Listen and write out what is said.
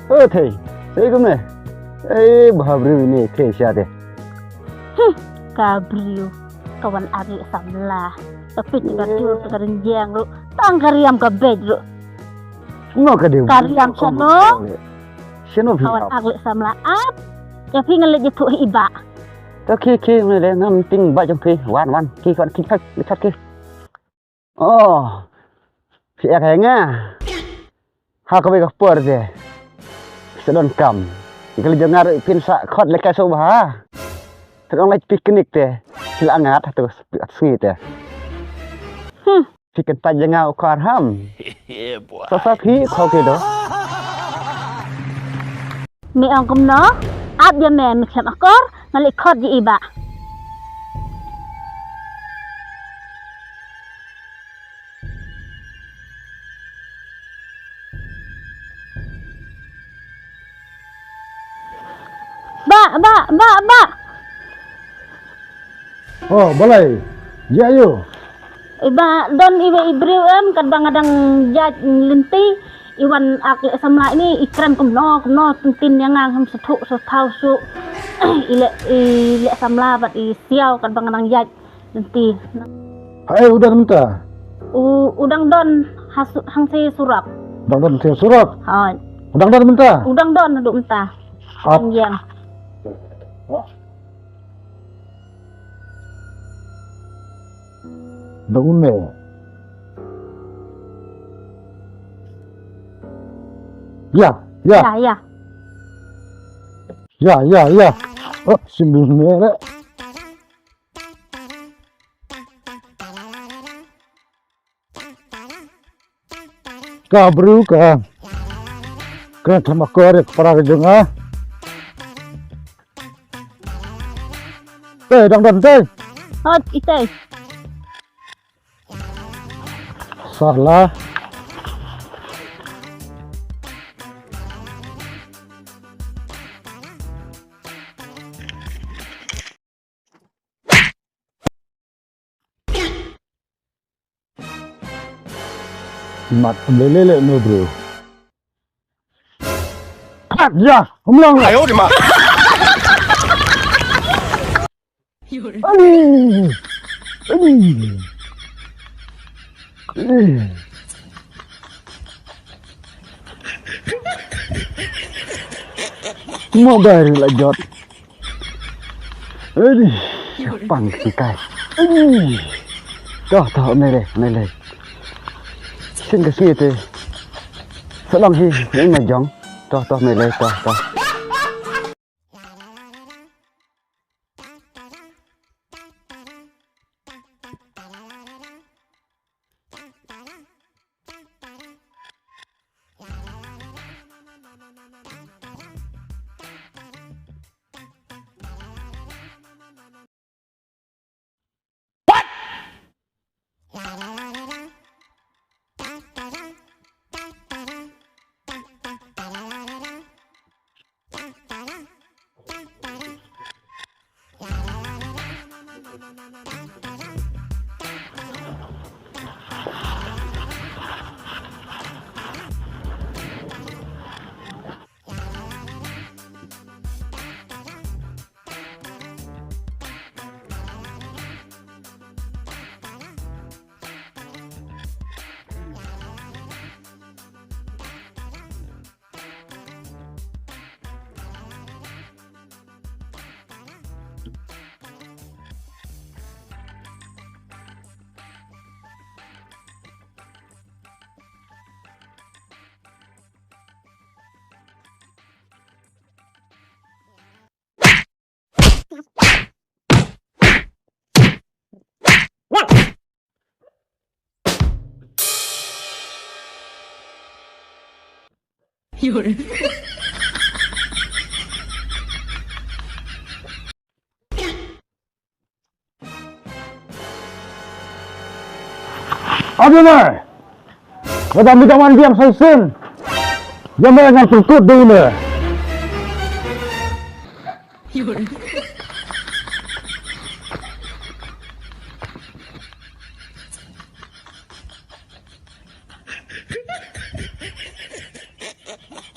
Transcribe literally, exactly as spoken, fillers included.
O thei, thei kumne. Ei, bha briew ine thei sha te. Hmm, ka briew ka wan ak leh samla. Ka peit ka dur ka rynjeng ruh. Tang ka riam ka beit ruh. Mo ka dei. Ka riam shano? Shano phi ka wan ak leh samla ap. Ya phi ngan leit ïathuh ha i bah. To ki ki ngi le ngam ting ba jong phi. Wan wan ki kon ki thak ki thak ki. Oh. Phi ek ha nga. Ha kawei ka por te. Sa don kam. Ka la jong nga ruh phin sa khot le ka so bha. Te ong leit picnic te. Sila ngat ha tu sngi te. Hmm. Phi kan pat jong nga u khar ham. Sa sa phi kho ke do. Me ong kumno? Ap ïa me me khlem akor, nga leit khot ïa i bah. Bah, bah, bah, bah. Oh, balei? Ïa ïo. Iba don iwei i briew em, katba nga dang ïaid lynti, i wan ak leh samla ine, i kren kumno kumno, tin tin ïa nga, ngam sngewthuh sngewthaw shuh. I leh, i leh samla bad i siaw katba nga dang ïaid lynti. Haei u don mynta? U, u dang don ha su-, hangtei surok. Dang don hangtei surok? Hooid. U dang don mynta? U dang don haduh mynta. Ap. Ïeng. Dong ne. Ya, ya. Ya, ya. Ya, ya, ya. Oh, sini ne. Ka briew ka. Ka thama kor ka para ka jong nga. Te dang don te. Hot ite. Salah. Mat lele le no bro. Pat ya, umlang. Ayo di ma. Ani. Ani. Mo bai la jot. Adi, pang ki kai. Adi. Toh, toh, me le, me le. Sin ka sngi te. Sa long hi, ni na jong. Toh, toh, me le, toh, toh. Adonai! Lada mi da wan biang sa shisien, ïa me ngan pynkut dei ne.